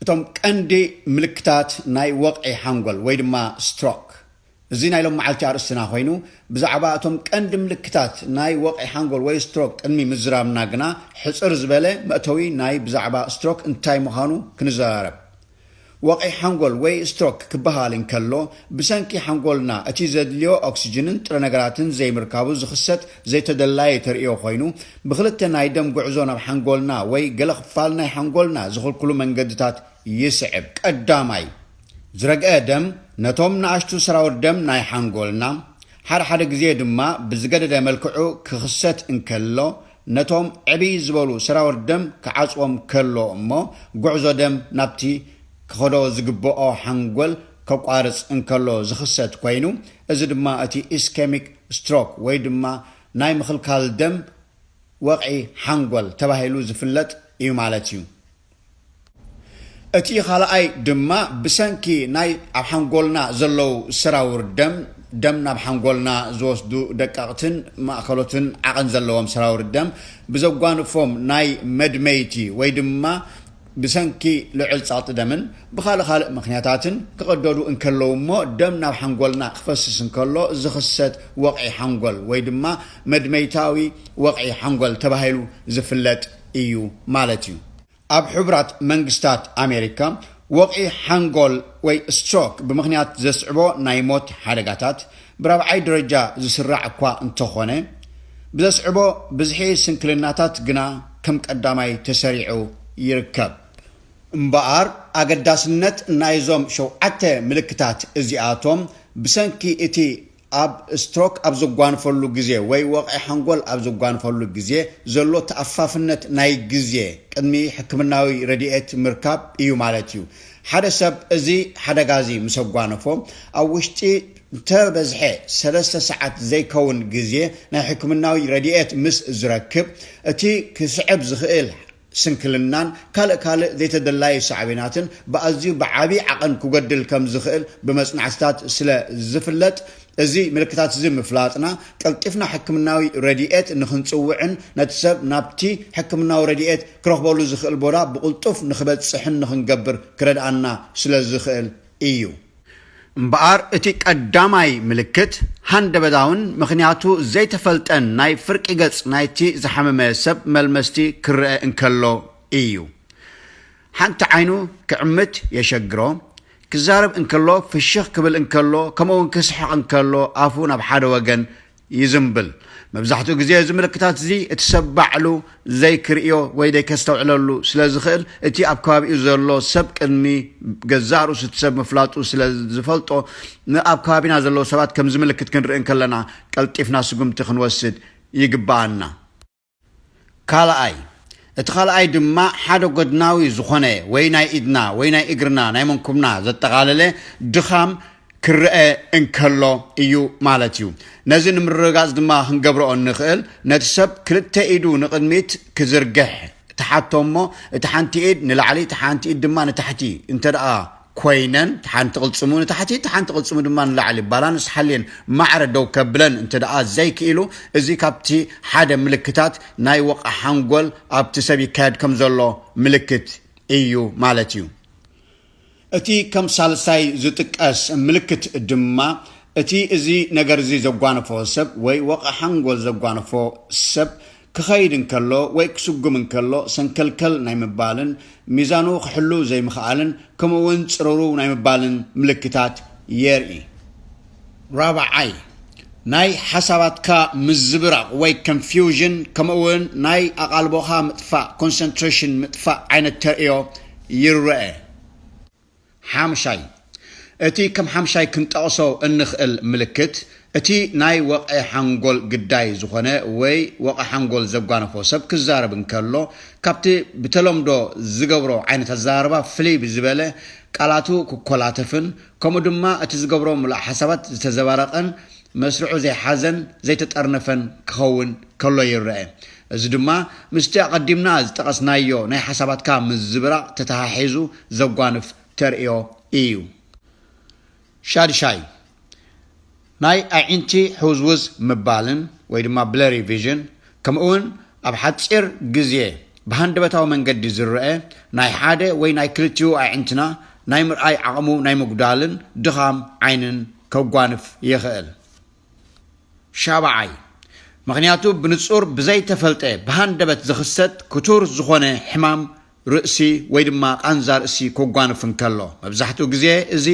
እቶም ቀንዲ ምልክታት ናይ ወቕዒ ሓንጎል ወይ ድማ ስትሮክ። እዚ ናይ ሎም መዓልቲ ኣርእስትና ኮይኑ፣ ብዛዕባ እቶም ቀንዲ ምልክታት ናይ ወቕዒ ሓንጎል ወይ ስትሮክ ቅድሚ ምዝራብና ግና፣ ሕጽር ዝበለ መእተዊ ናይ ብዛዕባ ስትሮክ እንታይ ምዃኑ ክንዘራረብ። ወቕዒ ሓንጎል ወይ ስትሮክ ክበሃል እንከሎ፣ ብሰንኪ ሓንጎልና እቲ ዘድልዮ ኦክስጅንን ጥረ ነገራትን ዘይምርካቡ ዝኽሰት ዘይተደላየ ተርእዮ ኮይኑ፣ ብኽልተ ናይ ደም ጉዕዞ ናብ ሓንጎልና ወይ ገለ ክፋል ናይ ሓንጎልና ዝኽልክሉ መንገድታት ይስዕብ። ቀዳማይ፣ ዝረግአ ደም ነቶም ንኣሽቱ ሰራውር ደም ናይ ሓንጎልና፣ ሓደ ሓደ ግዜ ድማ ብዝገደደ መልክዑ ክኽሰት እንከሎ፣ ነቶም ዕብይ ዝበሉ ሰራውር ደም ክዓጽዎም ከሎ እሞ፣ ጉዕዞ ደም ናብቲ ክኸዶ ዝግብኦ ሓንጎል ከቋርጽ እንከሎ ዝኽሰት ኮይኑ፣ እዚ ድማ እቲ ኢስኬሚክ ስትሮክ ወይ ድማ ናይ ምኽልካል ደም ወቕዒ ሓንጎል ተባሂሉ ዝፍለጥ እዩ ማለት እዩ። እቲ ካልኣይ ድማ ብሰንኪ ናይ ኣብ ሓንጎልና ዘለዉ ሰራውር ደም፣ ደም ናብ ሓንጎልና ዝወስዱ ደቀቕትን ማእከሎትን ዓቐን ዘለዎም ሰራውር ደም ብዘጓንፎም ናይ መድመይቲ ወይ ድማ ብሰንኪ ልዑል ጸቕጢ ደምን ብኻልእ ካልእ ምኽንያታትን ክቕደዱ እንከለዉ እሞ፣ ደም ናብ ሓንጎልና ክፈስስ እንከሎ ዝኽሰት ወቕዒ ሓንጎል ወይ ድማ መድመይታዊ ወቕዒ ሓንጎል ተባሂሉ ዝፍለጥ እዩ ማለት እዩ። ኣብ ሕቡራት መንግስታት ኣሜሪካ፣ ወቕዒ ሓንጎል ወይ ስትሮክ ብምኽንያት ዘስዕቦ ናይ ሞት ሓደጋታት ብራብዓይ ደረጃ ዝስራዕ እኳ እንተኾነ፣ ብዘስዕቦ ብዝሒ ስንክልናታት ግና ከም ቀዳማይ ተሰሪዑ ይርከብ። እምበኣር፣ ኣገዳስነት ናይዞም ሸውዓተ ምልክታት እዚኣቶም ብሰንኪ እቲ ኣብ ስትሮክ ኣብ ዘጓንፈሉ ግዜ ወይ ወቕዒ ሓንጎል ኣብ ዘጓንፈሉ ግዜ ዘሎ ተኣፋፍነት ናይ ግዜ ቅድሚ ሕክምናዊ ረድኤት ምርካብ እዩ ማለት እዩ። ሓደ ሰብ እዚ ሓደጋ እዚ ምስ ኣጓነፎ፣ ኣብ ውሽጢ እንተበዝሐ ሰለስተ ሰዓት ዘይከውን ግዜ ናይ ሕክምናዊ ረድኤት ምስ ዝረክብ፣ እቲ ክስዕብ ዝኽእል ስንክልናን ካልእ ካልእ ዘይተደላዩ ሳዕቤናትን ብኣዝዩ ብዓቢ ዓቐን ክጎድል ከም ዝኽእል ብመጽናዕትታት ስለ ዝፍለጥ፣ እዚ ምልክታት እዚ ምፍላጥና፣ ቀልጢፍና ሕክምናዊ ረድኤት ንኽንጽውዕን ነቲ ሰብ ናብቲ ሕክምናዊ ረድኤት ክረኽበሉ ዝኽእል ቦታ ብቕልጡፍ ንኽበጽሕን ንኽንገብር ክረድኣና ስለ ዝኽእል እዩ። እምበኣር፣ እቲ ቀዳማይ ምልክት ሃንደበታውን ምኽንያቱ ዘይተፈልጠን ናይ ፍርቂ ገጽ ናይቲ ዝሓመመ ሰብ መልመስቲ ክረአ እንከሎ እዩ። ሓንቲ ዓይኑ ክዕምት የሸግሮ፣ ክዛረብ እንከሎ፣ ፍሽኽ ክብል እንከሎ፣ ከምኡውን ክስሕቕ እንከሎ፣ ኣፉ ናብ ሓደ ወገን ይዝምብል። መብዛሕትኡ ግዜ እዚ ምልክታት እዚ እቲ ሰብ ባዕሉ ዘይክርእዮ ወይ ዘይከስተውዕለሉ ስለ ዝኽእል፣ እቲ ኣብ ከባቢኡ ዘሎ ሰብ ቅድሚ ገዛእ ርእሱ እቲ ሰብ ምፍላጡ ስለ ዝፈልጦ፣ ንኣብ ከባቢና ዘለዉ ሰባት ከምዚ ምልክት ክንርኢ እንከለና ቀልጢፍና ስጉምቲ ክንወስድ ይግብኣና። ካልኣይ፣ እቲ ካልኣይ ድማ ሓደ ጎድናዊ ዝኾነ ወይ ናይ ኢድና ወይ ናይ እግርና ናይ መንኩብና ዘጠቓለለ ድኻም ክረአ እንከሎ እዩ ማለት እዩ። ነዚ ንምርግጋጽ ድማ ክንገብርኦ እንኽእል፣ ነቲ ሰብ ክልተ ኢዱ ንቕድሚት ክዝርግሕ ትሓቶ እሞ፣ እቲ ሓንቲ ኢድ ንላዕሊ፣ እቲ ሓንቲ ኢድ ድማ ንታሕቲ እንተ ደኣ ኮይነን፣ ሓንቲ ቅልጽሙ ንታሕቲ፣ ሓንቲ ቅልጽሙ ድማ ንላዕሊ፣ ባላንስ ሓልየን ማዕረ ደው ከብለን እንተ ደኣ ዘይክኢሉ፣ እዚ ካብቲ ሓደ ምልክታት ናይ ወቕዒ ሓንጎል ኣብቲ ሰብ ይካየድ ከም ዘሎ ምልክት እዩ ማለት እዩ። እቲ ከም ሳልሳይ ዝጥቀስ ምልክት ድማ፣ እቲ እዚ ነገር እዚ ዘጓነፎ ሰብ ወይ ወቕዒ ሓንጎል ዘጓነፎ ሰብ ክኸይድ እንከሎ ወይ ክስጉም እንከሎ ሰንከልከል ናይ ምባልን፣ ሚዛኑ ክሕሉ ዘይምኽኣልን፣ ከምኡ እውን ጽሩሩ ናይ ምባልን ምልክታት የርኢ። ራብዓይ፣ ናይ ሓሳባትካ ምዝብራቕ ወይ ኮንፊውዥን፣ ከምኡ እውን ናይ ኣቓልቦኻ ምጥፋእ፣ ኮንሰንትሬሽን ምጥፋእ ዓይነት ተርእዮ ይረአ። ሓምሻይ፣ እቲ ከም ሓምሻይ ክንጠቕሶ እንኽእል ምልክት፣ እቲ ናይ ወቕዒ ሓንጎል ግዳይ ዝኾነ ወይ ወቕዒ ሓንጎል ዘጓነፎ ሰብ ክዛረብ እንከሎ፣ ካብቲ ብተለምዶ ዝገብሮ ዓይነት ኣዘራርባ ፍልይ ብዝበለ ቃላቱ ክኮላተፍን፣ ከምኡ ድማ እቲ ዝገብሮ ምሉእ ሓሳባት ዝተዘባረቐን መስርዑ ዘይሓዘን ዘይተጠርነፈን ክኸውን ከሎ ይረአ። እዚ ድማ ምስቲ ኣቐዲምና ዝጠቐስናዮ ናይ ሓሳባትካ ምዝብራቕ ተተሓሒዙ ዘጓንፍ ተርእዮ እዩ። ሻድሻይ፣ ናይ ኣዒንቲ ሕውዝውዝ ምባልን ወይ ድማ ብለሪ ቪዥን፣ ከምኡውን ኣብ ሓጺር ግዜ ብሃንደበታዊ መንገዲ ዝረአ ናይ ሓደ ወይ ናይ ክልቲኡ ኣዒንትና ናይ ምርኣይ ዓቕሙ ናይ ምጉዳልን ድኻም ዓይንን ከጓንፍ ይኽእል። ሻብዓይ፣ ምኽንያቱ ብንጹር ብዘይተፈልጠ ብሃንደበት ዝኽሰት ክቱር ዝኾነ ሕማም ርእሲ ወይ ድማ ቃንዛ ርእሲ ከጓንፍ እንከሎ፣ መብዛሕትኡ ግዜ እዚ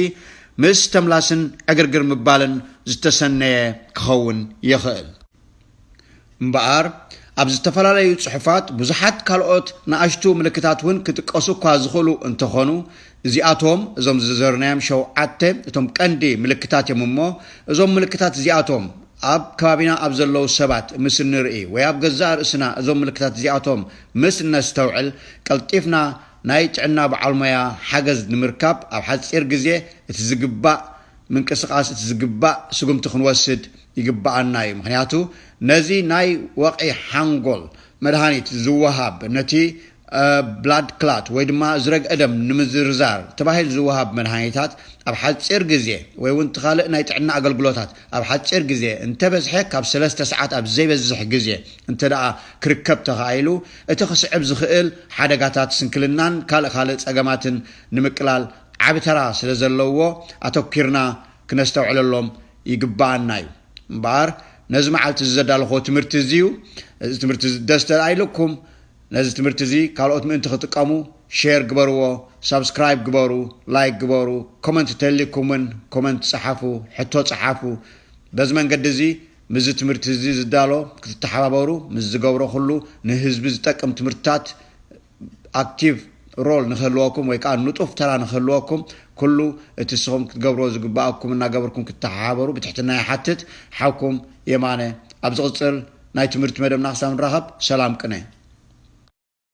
ምስ ተምላስን ዕግርግር ምባልን ዝተሰነየ ክኸውን ይኽእል። እምበኣር፣ ኣብ ዝተፈላለዩ ጽሑፋት ብዙሓት ካልኦት ንኣሽቱ ምልክታት እውን ክጥቀሱ እኳ ዝኽእሉ እንተኾኑ፣ እዚኣቶም፣ እዞም ዝዘርናዮም ሸውዓተ፣ እቶም ቀንዲ ምልክታት እዮም እሞ፣ እዞም ምልክታት እዚኣቶም ኣብ ከባቢና ኣብ ዘለዉ ሰባት ምስ እንርኢ ወይ ኣብ ገዛእ ርእስና እዞም ምልክታት እዚኣቶም ምስ እነስተውዕል፣ ቀልጢፍና ናይ ጥዕና በዓል ሞያ ሓገዝ ንምርካብ ኣብ ሓጺር ግዜ እቲ ዝግባእ ምንቅስቓስ፣ እቲ ዝግባእ ስጉምቲ ክንወስድ ይግብኣና እዩ። ምኽንያቱ ነዚ ናይ ወቕዒ ሓንጎል መድሃኒት ዝወሃብ፣ ነቲ ብላድ ክላት ወይ ድማ ዝረግአ ደም ንምዝርዛር ተባሂሉ ዝወሃብ መድሃኒታት ኣብ ሓጺር ግዜ ወይ እውን እቲ ካልእ ናይ ጥዕና ኣገልግሎታት ኣብ ሓጺር ግዜ እንተበዝሐ፣ ካብ ሰለስተ ሰዓት ኣብ ዘይበዝሕ ግዜ እንተ ደኣ ክርከብ ተኻኢሉ፣ እቲ ክስዕብ ዝኽእል ሓደጋታት ስንክልናን ካልእ ካልእ ጸገማትን ንምቅላል ዓቢ ተራ ስለ ዘለዎ ኣተኲርና ክነስተውዕለሎም ይግብኣና እዩ። እምበኣር ነዚ መዓልቲ እዚ ዘዳለኹዎ ትምህርቲ እዚ እዩ። እዚ ትምህርቲ እዚ ደስ ተደኣ ኢልኩም፣ ነዚ ትምህርቲ እዚ ካልኦት ምእንቲ ክጥቀሙ ሼር ግበርዎ፣ ሳብስክራይብ ግበሩ፣ ላይክ ግበሩ፣ ኮመንት ተልይኩም እውን ኮመንት ጸሓፉ፣ ሕቶ ጸሓፉ። በዚ መንገዲ እዚ ምስዚ ትምህርቲ እዚ ዝዳሎ ክትተሓባበሩ፣ ምስ ዝገብሮ ኩሉ ንህዝቢ ዝጠቅም ትምህርትታት ኣክቲቭ ሮል ንክህልወኩም ወይ ከዓ ንጡፍ ተራ ንክህልወኩም ኩሉ እቲ ንስኹም ክትገብርዎ ዝግብኣኩም እናገበርኩም ክትተሓባበሩ ብትሕትና ይሓትት። ሓውኩም የማነ። ኣብ ዝቕጽል ናይ ትምህርቲ መደብና ክሳብ ንራኸብ ሰላም ቅነ።